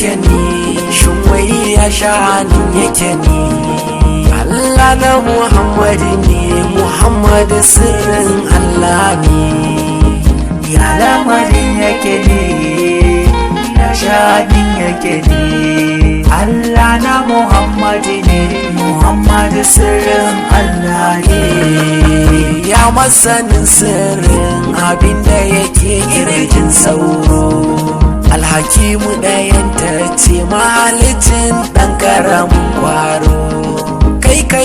yake ni? Shin wai ya sha'anin yake ni? Allah na Muhammadu ne, Muhammadu sirrin Allah ne. Ya lamarin yake ne? Ya sha'anin yake ne? Allah na Muhammadu ne, Muhammadu sirrin Allah ne. Ya masanin sirrin abinda yake kirjin sauro, Alhakimu ɗayan ta ce mahalicin ɗan karamin kwaro, kai kai.